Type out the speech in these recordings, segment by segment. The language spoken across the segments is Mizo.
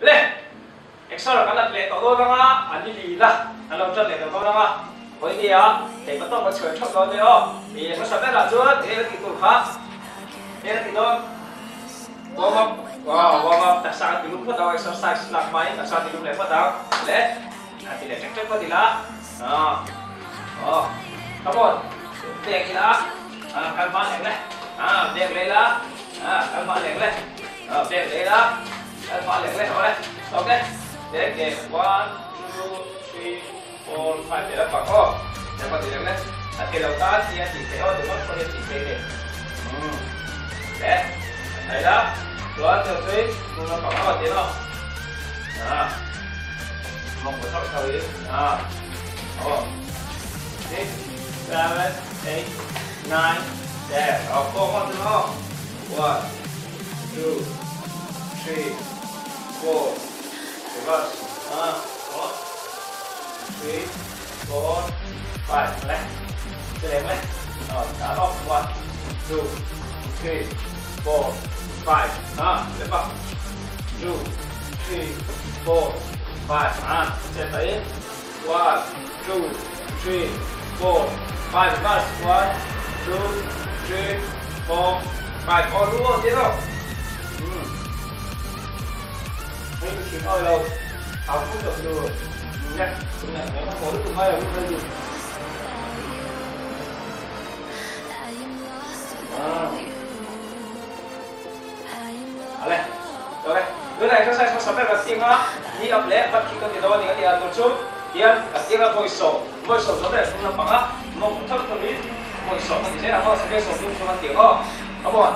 Le exer kan lat leh tawh dawn anga a ni li la an lo tan leh tawh dawn anga vawinia thei pa tawk ka chhuai theuh dawn nia aw i hmasa berah chuan eng a tih tur kha eng a tih dawn warm up aw warm up taksa kan ti lum phawt ang exercise lak hmain taksa ti lum leh phawt ang le a ti leh ṭek ṭek phawt ila aw come on bag ila kal hma leh le bag leh ila kal hma leh le bag leh ila. Ok, okay, 1, 2, 3, 4, 5 để lắp vào ô. Để vào thì được đấy. À, thì đầu ta thì chỉ thấy ô, thì mất con chỉ thấy này. Để, thấy đó. 1, 2, 3, nó còn có tiếng không? Đó. Một một thóc thôi. Đó. Ồ. 6, 7, 8, 9, 10. Rồi, cô con tiếng không? 1, 2, 3, 4, reverse. 4, 3, 4, 5, left. Cái đẹp đấy. Rồi, đá bóc. 1, 2, 3, 4, 5. Đó, lên bóc. 2, 3, 4, 5. À, sẽ thấy. 1, 2, 3, 4, 5. Reverse. 1, 2, 3, 4, 5. Ô, đúng không? Tiến không? Mình chỉ thôi đâu học cũng được được nha, này nó có được may là cũng được. À, rồi, đứa này cho sai số 6 là tiếng á, đi ập lẽ bắt khi có tiền đâu thì có tiền một chút, tiền là tiếng là ngồi sổ số này không làm bằng á, một thấp thôi đi, ngồi sổ thì sẽ là họ sẽ sổ luôn cho tiền không? Come on,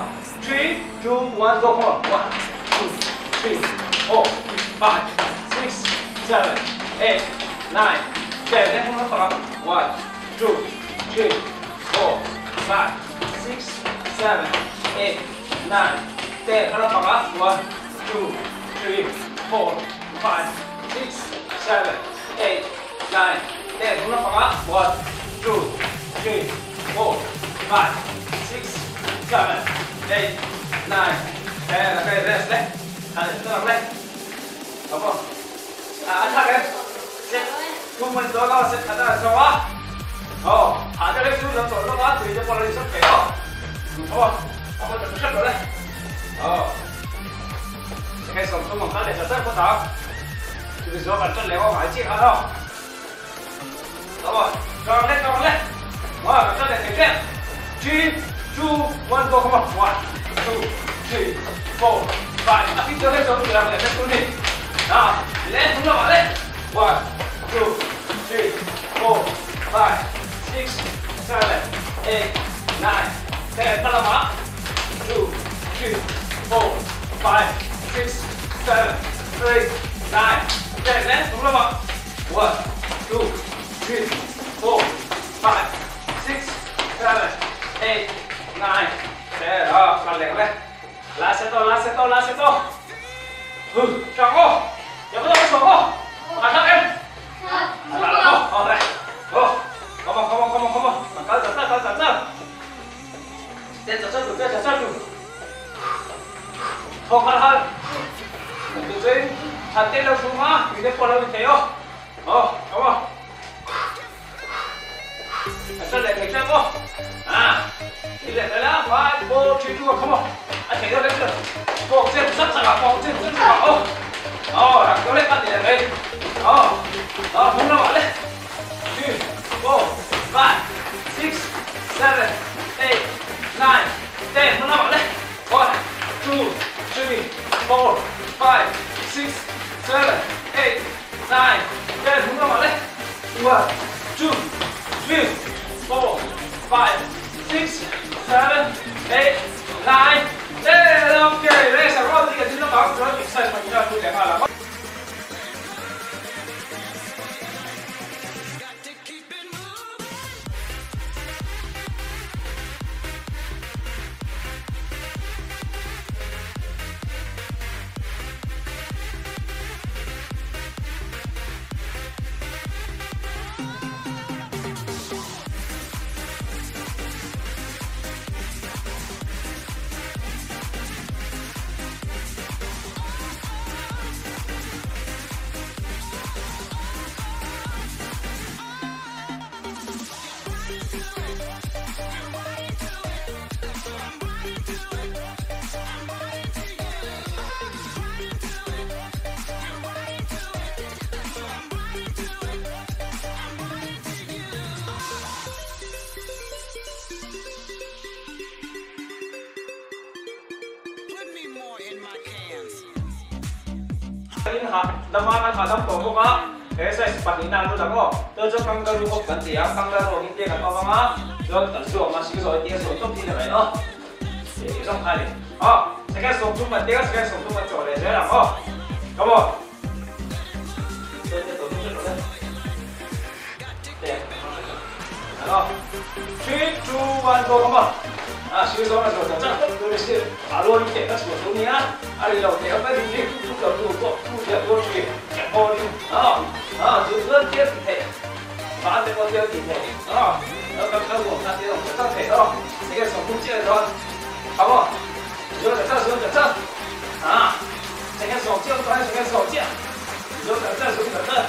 3, 2, 1, go, come on, 1, 2, 3, 4, 5, 6, 7, 8, 9, 10. Lên không nó 1, 2, 3, 4, 5, 6, 7, 8, 9, 10. Không nó bằng 1, 2, 3, 4, 5, 6, 7, 8, 9, 10. Không nó bằng 1, 2, 3, 4, 5, 6, 7, 8, 9, 10. Là cái rest đấy. À, nó lên. Đúng không? À, thắt em. Set. Chúng mình đó nó sẽ thắt ra sao á? Ồ, thả cho lên xuống nó tổ nó á, tùy cho con lên sắp kể đó. Đúng không? Không có được rồi đấy. Ồ. Cái sống tôi mong để cho rất có tao. Thì bây giờ bạn chân léo phải chiếc hả không? Đúng rồi. Còn lên, còn lên. Rồi, bạn chân để cái kia. 3, 2, 1, go, come on. 1, 2, 3, 4, 5. À, khi chưa lên xuống thì làm để lên xuống đi. Đó, lên xuống là lên. 1, 2, 3, 4, 5, 6, 7, 8, 9, 10. Bắt đầu mà. 2, 3, 4, 5, 6, 7, 8, 9, 10. Lên xuống là mà. 1, 2, 3, 4, 5, 6, 7, 8, 9, 10. Đó, còn lẹo lên. Lá sẽ to, lá sẽ to, lá sẽ to. Chọn cô. Nhớ cái số cô. À, thắt em. Ờ, đây. Come on, come on, come on, come on. Cao giật, cao giật, giật. Lên giật, giật, giật, giật. Thôi, khá hơn. Từ trên, thật tên đâu xuống ha, vì thế qua đâu thì thế không? Ờ, come on. Chân lại thành chân cô. À, đi lại đây là 5, 4, 3, 2, 1, come on. À, thấy rồi đấy chưa? Cổ trên rất là cổ trên rất là ô. Ờ, đặt kéo lên bắt thì đây. Ờ, đó, đúng rồi đấy. 3, 4, 5, 6, 7, 8, 9, 10. Đúng rồi đấy. 1, 2, 3, 4, 5, 6, 7, 8, 9, 10. Đúng rồi đấy. 1, 2, 3, 4, 5, 6, 7, 8, 9, 10. Ok, đây sẽ có gì cái nó bảo cho nó sai mà chúng ta để mà là In hahdam a, kan hahdam tawh bawk a, exercise pahnihna an lut ang aw. Chuan chuan kangaroo hop kan ti ang, kangaroo angin te kan awm ang a, chuan kan zuam a, sik zawi te a zawi tawp hi ni mai aw. Tih zawng kha a ni. Aw, second 30 kan tia, second 30 kan chawh leh zel ang aw. Come on. Chuan te tawh hret rawh le. Te, aw. 3, 2, 1, go, come on. A sir zawng a zawh chak chak tawp tur sir. A rual in teh ka chhuah tur nia. A ri lo teh a ri ri tu lo tu pawh tu ziah tur thin. Aw ring. Aw, aw, chu chuan thil ti theih. Van te pawh thil ti theih. Aw, lo kan kal nuam kha thil awm chak chak theih aw. Enge 30 chiah ni dawn. Come on. Zual chak chak, zual chak chak. Ah, second sawm chiah awm tawh second sawm chiah. Zual chak chak, zual chak chak.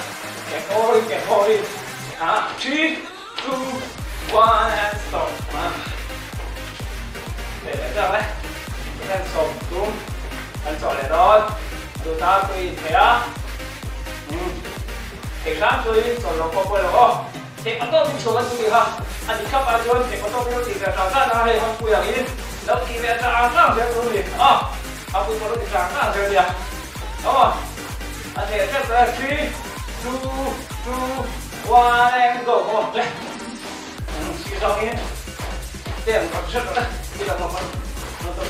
Ke haw ring, ke haw ring. Ah, 3, 2, 1 and stop. Ah. Leh leh chak le. Second 30 kan chawh leh dawn. Duh ta tui in thei a. Thei hram chu in chawl lo pawh pawi lo aw. Thei patawp in chhuak an tu tih kha a dik khap ah chuan thei patawp in lo tih ve tang tang a hei hang pui ang in lo tih ve tang tang zel tur a ni aw. A pui pawh lo ti tang tang zel nia. Come on. A thei tep tawh e. 3, 2, 2, 1 and go. Come on. Le. Si zawng in tem ka hret rawh le. Ti lang lo ka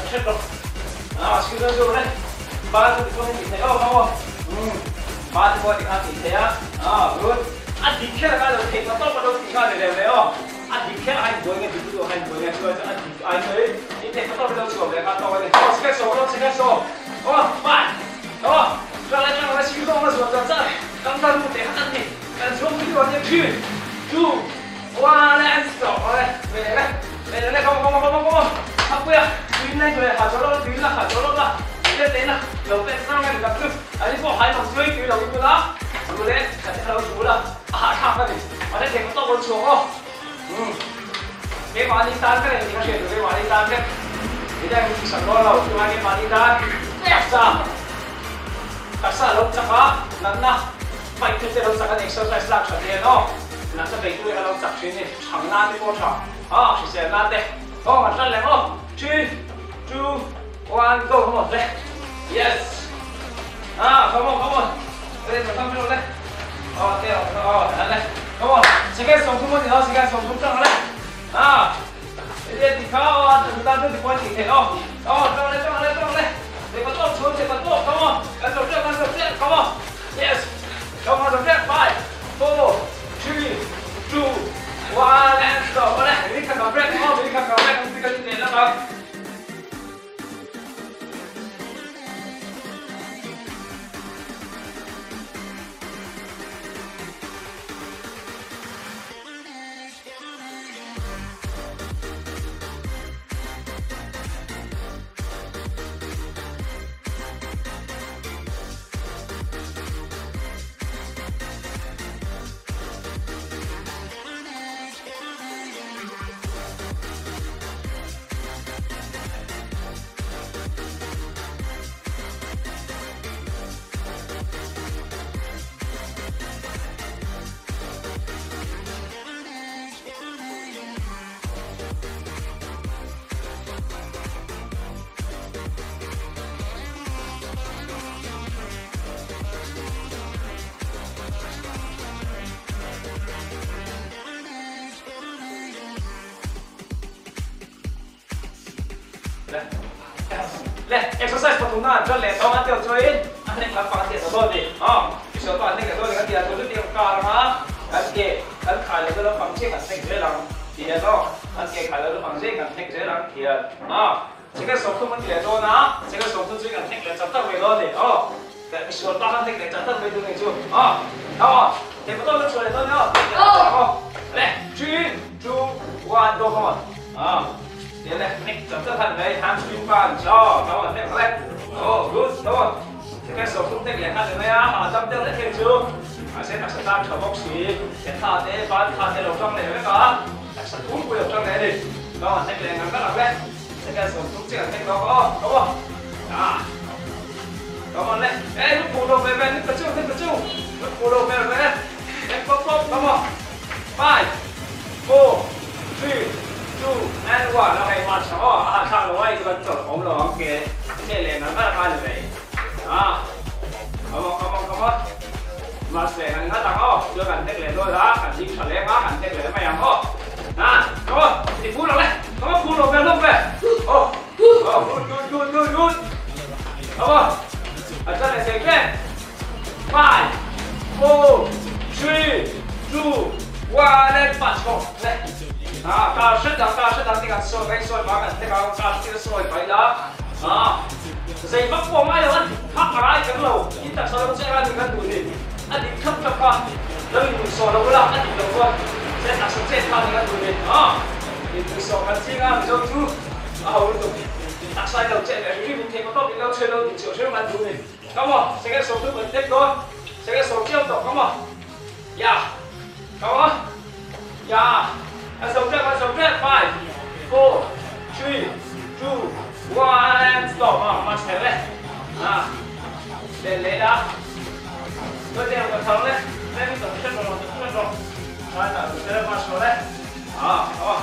hret rawh. Ah, si zawng chu le. Ba chu ti pawh in ti thei aw come on. Ba te pawh ti khan ti thei a. Ah, good. A dik kher a lo thei pa tawp a lo ti kha ni reng le aw. A dik kher a in buai nge dik lutuk a in buai nge chuan a dik ai chu in thei pa tawp a lo chhuak leh kha tawk a ni. Aw, second sawm aw, second sawm. Aw, five. Aw, tang le tang le si zawng a zuan zan zan. Kan kal ru teh kha kan ni. Kan zuam tui dawn nia. 3, 2, 1 and stop. Aw le, ve leh le. Ve leh le, come on, come on, come on, come on. A pui a, tui in lai tui ha chaw lawk, tui in la ha chaw lawk la. Tui te na, lo pek sang nge dak chu. Ani pawh hai mang chui tui lo in bula. Chu le, kha te kha lo chu la. A hah thlak a ni. Mahse thei ka tawk rawn chhuak aw. Keimahni tan vek a ni tih ka hriat tur keimahni tan vek. Midang in tihsak dawn lo, chuvang keimahni tan taksa taksa lo chak a, natna fight tu te lo chak a ni, exercise lak tha hian aw. Natna beitu hi a lo chak thin ni, thang na te pawh tha, aw hrisel na te. Aw kan hran leh aw. 3, 2, 1, go, come on, le. Yes. Ah, come on, come on. Le, come on, le. Aw, te aw, aw, han le. Come on. Second 30 a ni lo, second 30 tang le. Ah. Ria ti kha aw, an tan chu ti pawh ti thei aw. Aw, tang le, tang le, tang le. Thei pa tawp chhun, thei pa tawp, come on. Kan zo tep, kan zo tep, come on. Yes. Come on, zo tep. 5, 4, 3, 2, 1 and stop. Awle, mi kha ka break aw, mi kha ka break, mi ka ti leh lam ang. Le, exercise pathumna an ṭan leh tawng a tel chuain a hnek lampang a tiat ta dawn ni. Aw, misual pawh an hnek leh dawn ni kan ti a, tun chu tiang kar anga kan ke kan khai loh na lampang chiah kan hnek zel ang ti hian aw, kan ke khai loh lampang chiah kan hnek zel ang ti hian aw, second 30 an ti leh dawn a, second 30 chu kan hnek leh chak tak mai dawn ni. Aw, misual pa khan hnek leh chak tak mai dawn ni chu. Aw, aw, theihtawp na chhuah leh dawn ni aw, hnek leh chak tak aw. Le, 3, 2, 1, go, come on. Aw. Tiến này, nick chấm rất thần đấy, hamstring punch, oh, come on, nick lên. Oh, good, come on. Thế cái số không thích lẽ hát được mấy á, họ tâm tiêu lẽ thêm chứ. À, sẽ đặc sản tan cho bốc xí, cái thà thế, bán thà thế đầu trong này với cả. Đặc sản uống của đầu trong này đi. Come on, nick lẽ ngắn các bạn lên. Thế cái số không chỉ là nick đó, oh, come on. À. Come on lên. Ê, lúc phủ đầu về về, nick chú, nick chú. Lúc phủ đầu về về. Nick pop pop, come on. 5, 4, 3, 2 and 1. Okay, watch. Oh, ah, thang lo ai chuan chawlh awm lo ang ke che leh ngang ngang a ni mai. Ah, come on, 5, 4, 3, 2, 1, and punch go. À, cao rất đắng thì gần sôi cái sôi mà gần thế cao cao thì sôi phải đó. À, dây bắt qua ngay rồi, khắc mà ai cái lầu, ít tập sau đó sẽ ra thì gần đủ đi. Anh đi khắp khắp qua, đâu mình soi đâu là anh đi đâu qua, sẽ tập sẽ thao thì gần đủ đi. À, thì mình soi gần chi ngang rồi chú, à hầu đủ. Tập sai đầu chạy lại mình thấy có tốt mình đâu chơi đâu thì chịu chơi mà đủ đi. Come on, sẽ cái số thứ mình tiếp thôi, sẽ cái số chiêu tổ come on. Yeah, come on. Yeah. Anh sống trước, 5, 4, 3, 2, 1, and stop. À, mặt lên. À, lên lấy đó. Tôi đeo cái thòng lên, lên cái tổng chân rồi, tổng chân rồi. Rồi, tổng chân mặt xuống lên. À, đó.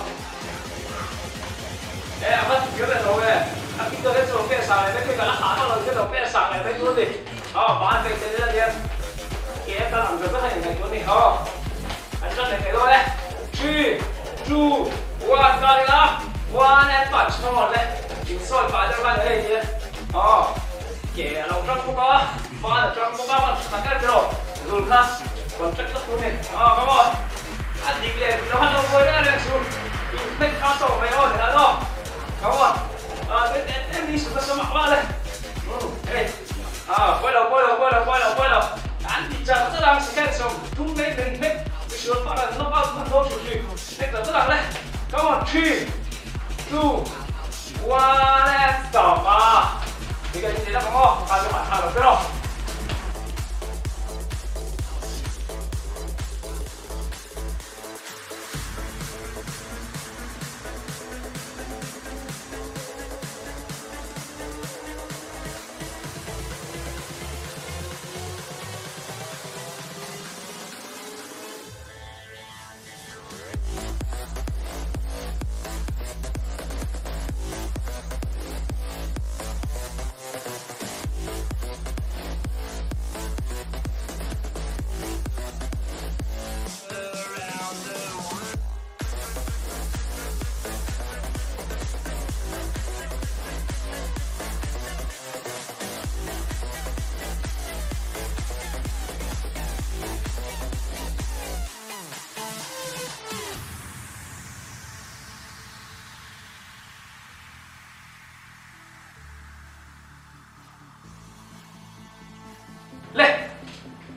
Ê, bắt cái này rồi. À, cái tôi cái chỗ cái sàn này, cái cái lá há nó cái chỗ cái sàn này cái chỗ đi. À, bán cái cái này đi. Cái ta làm được cái này chỗ này. Ờ. Anh chân này cái đó đấy. 3, 2, 1, go đi 1 and punch, come on lên. Chỉnh soi phải cho bạn đây nhé. Ờ, kẻ lòng trong không có, ba là trong không có, bạn thằng cái rồi, rồi khác, còn chắc lắm luôn này. Ờ, come on. Anh đi lên, nó ăn đâu rồi đấy, lên xuống. Mình khá sổ mày ơi, đó rồi. Come on. Ờ, em đi xuống nó mặc vào đây. Ừ, à, quay đầu. Anh đi chậm rất là sẽ xong, thung mấy mình hết. Xuống phát là nó vào nó xuống đi. Hết rồi rất là lên. Come on, 3, 2, 1, and stop. À, thì cái gì đó không có, ta sẽ bạn thả được rồi.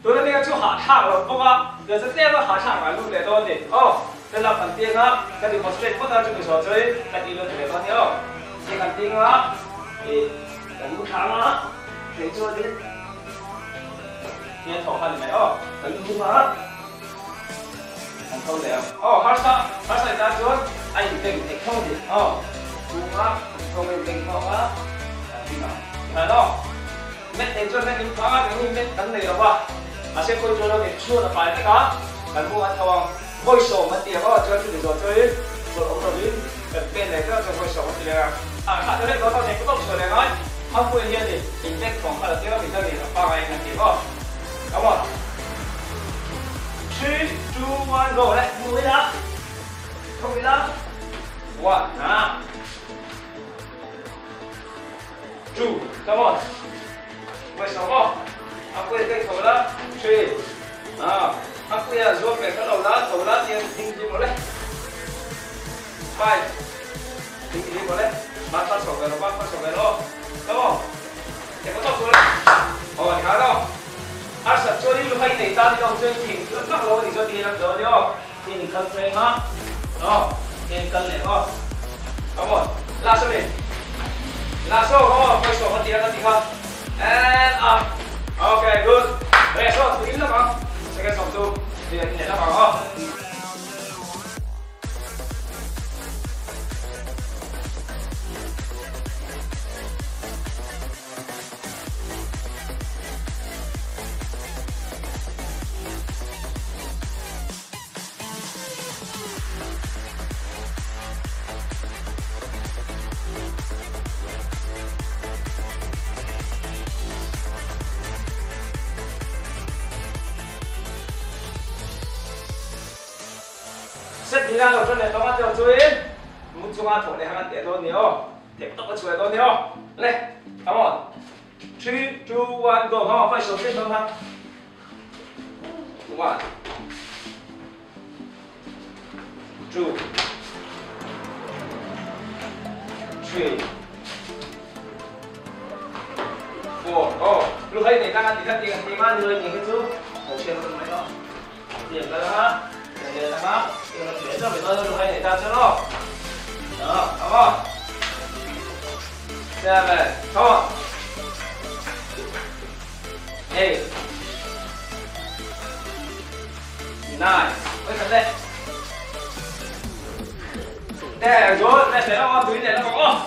Tôi đã chú hạ thang rồi không ạ? Giờ sẽ tiếp hạ thang mà luôn để tôi đi. Ô, đây là phần tiên á, cái gì một straight bắt đầu chuẩn bị sổ chơi, cái gì luôn để tôi nhớ. Thì phần tiên á, thì cái lúc thang á, để cho đi. Nghe thổ hành mày ô, cái lúc á, anh không để. Ô, hát sa ta xuống, anh định thì không đi. Ô, lúc á, không mình định không á, đi nào, phải không? Mẹ để cho mẹ mình phá cái mình mẹ đánh này rồi ba. À sẽ coi cho nó để chua là phải cái đó. Bạn mua ăn thòng, ngồi sổ mà tiền có cho chú để rồi chơi, rồi ông rồi đi. Bên này cái cho ngồi sổ mà tiền à. À, khá thế đó tao sẽ có sổ này nói. Không quên hiện thì mình biết còn phải là tiếng mình chơi thì là ba ngày là tiền có. Đúng không? 3, 2, 1, go đấy, mũi đó. Không biết đó. 1, 2, come on. 16 không? Aku cái thổi đó, 3, à, aku ya zuo về cái đầu đó, thổi đó tiền thình gì một đấy, 5, thình gì một đấy, bắt phát sổ về nó, bắt phát sổ về nó, đúng không? Thì có tóc rồi, ồ khá đâu, ăn sạch cho đi lúc hay này ta đi đâu chơi thình cứ mắc lỗ thì cho đi làm rồi đi không? Thì mình cân lên ha, đó, tiền cân lên không? Đúng không? La số đi, la số không? Quay sổ có tiền nó thì không? And up. Okay, good. Đây, số tính nó không? Sẽ cái sòng tu thì nhảy nó bằng không? Set đi ra rồi cho này tao ăn theo chuối, muốn chúng ăn thổ này hàng ăn tiền nhiều, để tao có chuối nhiều, lên, come on, 3, 2, 1, go, come on, phải số lên không ha? 1, 2, 3, 4. Oh, lúc ấy để ta thì các tiền thì mà người những cái chú ở trên mấy đó tiền cái đó tiền cái đó tiền là chuyển cho mình thôi, lúc ấy để ta cho nó đó, come on, 7, come on, 8, 9, ôi thật đấy. There, good. Let's go on, three, let's go.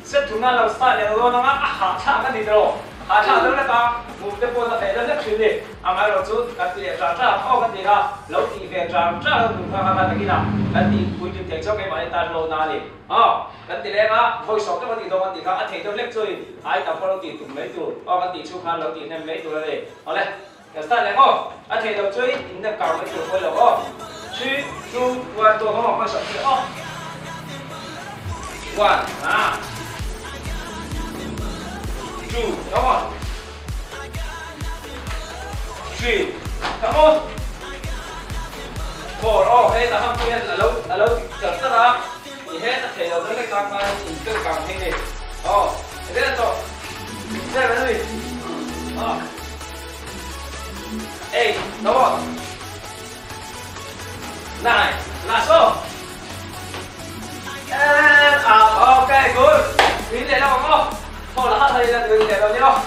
Sẽ chúng ta làm sao để nó hạ chạm cái gì đâu, hạ chạm đó là ta một cái bộ là phải rất chuyên nghiệp, à mà rồi chú cái gì trả trả không cái gì ha, lâu thì về trả trả đúng không cái gì nào, cái gì quy trình thể cho cái mà ta lâu na đi, à cái gì đấy mà hồi sống cái gì đâu cái gì khác, thể cho lép chơi, ai tập lâu thì tụm mấy tuổi, à cái gì chú khá lâu thì nem mấy tuổi rồi,好嘞，cái sao này không, à thể cho chơi, in được cầu mấy tuổi thôi rồi không, chú chú qua tôi không có sống thì không. 1, 2, come on, 3, come on, 4. Oh, hey, là không quên là lâu chợt rất là thì hết là thể đầu rất là càng thì càng càng thêm đi. Oh, thế là rồi, thế là gì? Oh, 8, come on, 9, last one. And up, okay, good. Tiến để đâu không? Thôi là hết thầy là từ để đâu nhá.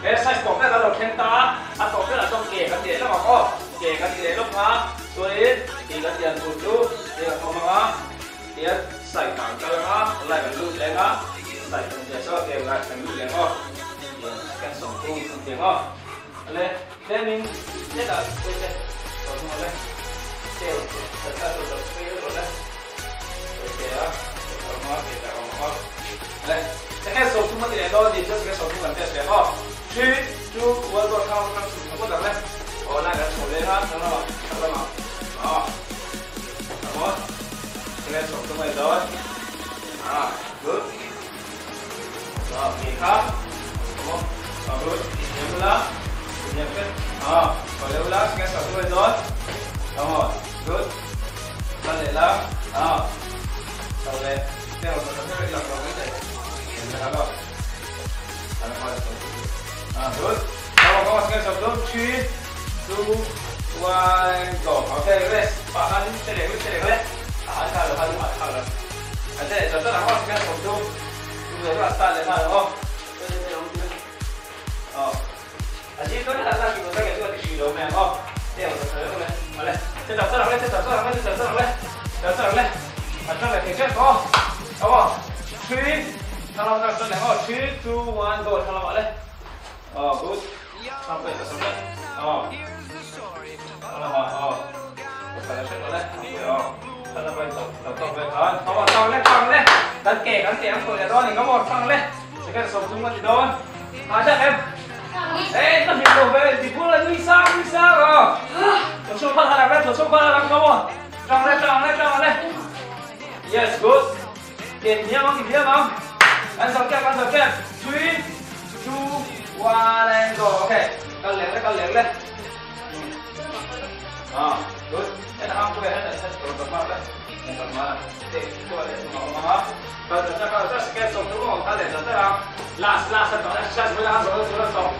Đây, size tổ cái là khen ta, à tổ cái là trong kề cái tiền nó mà có, kề cái tiền lúc mà, rồi thì cái tiền tụt chú, thì là không mà, tiền xài càng cái mà, lại cái lút lên á, xài càng tiền sau tiền lại càng lút lên không, tiền càng sống tu càng tiền không, lên, lên mình, lên là lên lên, còn không lên, tiền thật ra tụt tụt cái rồi lên, rồi tiền á, còn mà tiền là còn mà, lên, cái số chúng mình để đó thì just cái số chúng mình để không. 3, 2, 1, go, come, come, come, come, come. Oh, lại cái số lên ha, đúng không? Đúng không? Đó. Đó. Cái số chúng mình rồi. À, good. Đó, thì khác. Đúng không? Đó, good. Nhớ lá. Nhớ cái. Đó, còn nhớ lá, cái số chúng mình rồi. Đúng rồi. Good. Lên để lá. Đó. Sau đây, theo mình sẽ làm cái này. Mình làm đó. Good. Now, come on, guys. 3, 2, 1, go. Okay, rest. 把它这两个这两个嘞，打一下了，它就马上了。啊，这这这两个时间手都，都是三两下了哦。对对对，哦，啊，这都是那几个这个这个虚流面哦，这样子可以了。好嘞，这找这两个，这找这两个，这找这两个，这这两个，啊，这来停车哦，好不好？3，看到这两个，3, 2, 1, go，看到吗？嘞。哦，good，上背上背，哦，看到吗？哦，我看到什么嘞？哦，看到没？走走走呗，好，好，上嘞上嘞，咱给咱点过来，到你给我上嘞，这 Second 30 ka ti dawn. Ha chak em? Ê, nó hiểu đồ về thì cũng là nuôi sao nuôi sao rồi. Thổ xuống phát hàng lên, thổ xuống phát hàng come on. Tròn lên, tròn lên, tròn lên. Yes, good. Tiền nhé mong, tiền nhé mong. Ăn sầu kẹp, ăn sầu kẹp. 3, 2, 1, and go. Okay. Con lẹn lên, con lẹn lên. À, good. Hết là không, hết là hết rồi, tập ba đấy. Tập ba. Để tôi để nó mà. Còn giờ chắc là sẽ sầu đúng không? Ta để giờ tới không? Last, last, tập exercise với ăn rồi, rồi rồi.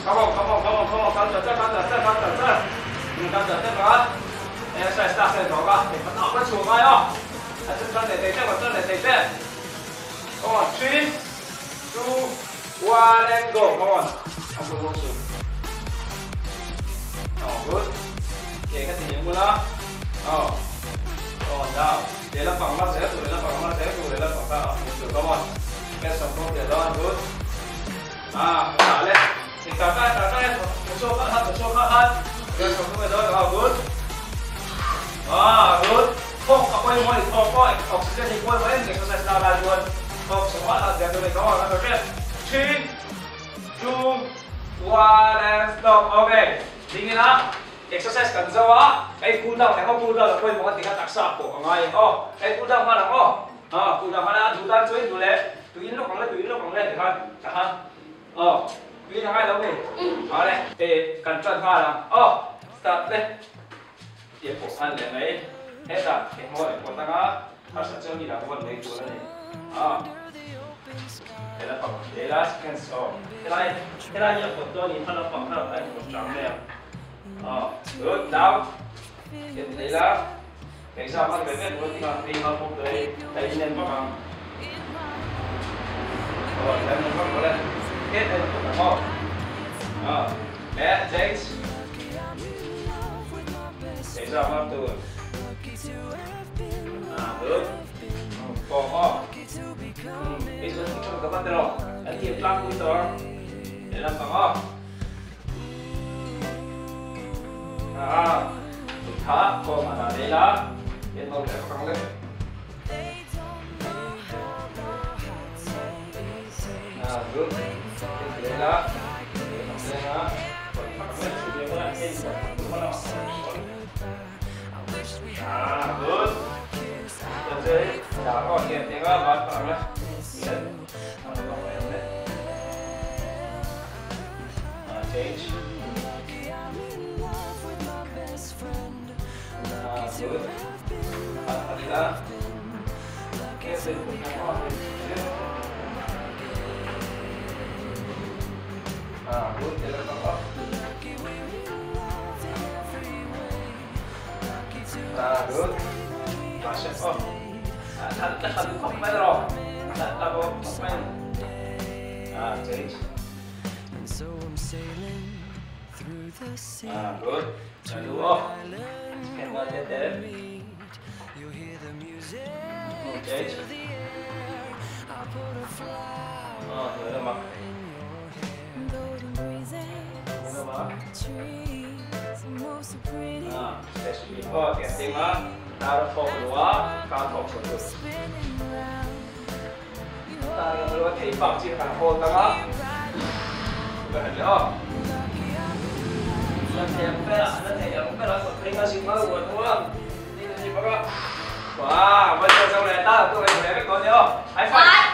Come on, come on, come on, come on, con giờ tới, con giờ tới, con giờ tới. Con giờ tới đó. Exercise ta sẽ đó cả. Để bắt đầu nó chuồng ngay không? À, chân chân để để chân, chân để để chân. Come on, 3, 2, 1, and go. Come on. Không có vô sự. Oh, good. Okay, cái gì muốn đó. Oh. Oh, down. Để làm bằng mắt sẽ tụi, để làm bằng mắt sẽ tụi, để làm bằng ta. Come on. Cái sòng không để đó, good. À, thả lên. Thì thả tay, thả tay, một số khác hát, một số khác hát. Cái sòng không để đó, good. À, good. Không, có quay môi, không có, oxygen thì quay môi, exercise nào là luôn. Không, số hóa là giờ tụi mình có là đầu tiên. 3, 2, 1, and stop. Okay. Dingin na. Exercise kan zo a. Ei cool down, nei cool down là quay một cái đặc sắc của ngay. Oh, ei cool down mà là oh. À, cool down mà là đủ tan chuối đủ lẹ. Tụi in lúc còn lên, tụi in lúc còn lên thì thôi. Chả ha. Oh, tụi in ngay đâu đi. Đó đây. Ê, cần chân hoa là. Oh, start đây. Tiếp bộ ăn lẹ mấy. Hết rồi, cái môi của ta á. Nó sẽ cho đi là con lấy của nó này. À. Thế là phòng, thế là scan so. Thế là nhập một đôi thì nó phòng nó anh một trắng này. Ờ, good, down. Hiện thế là cái sao mà cái cái muốn mà đi mà không tới, thấy nên bắt bằng. Rồi, em muốn bắt lên. Hết đây là một. Ờ, bé, change. Cái sao mà từ. À, good. Còn ó. Bây giờ thì chúng ta bắt đầu. Anh tiếp lăng cúi đó. Để làm bằng ó. À, thả còn mà là đấy là hiện đâu để có lên. À, good. Hiện đấy là để làm lên á. Còn phát lên sử dụng cái này, cái này. À, good. Rồi đã có tiền thì có bắt bằng đấy. À, change. À, good. À, đi ra. Cái gì cũng có. À, good, thế là có. À, good. À, sẽ có. À, thật là không phải rồi. Thật là không phải. À, change. À, good. Đúng không? Hẹn gặp lại thế. Change. Ờ, rồi là mặc. Rồi là mặc. À, especially. Ờ, cái tiếng á. Ta đã thọc lúa, ta thọc rồi. Ta đã lúa thấy bạc chỉ cả hồ ta á. Rồi đó. Nó thèm cái là nó thèm cái là cái cái gì mà của nó. Đi đi bác ạ. Wow, bây giờ sau này ta tôi phải cái con nhá. High five.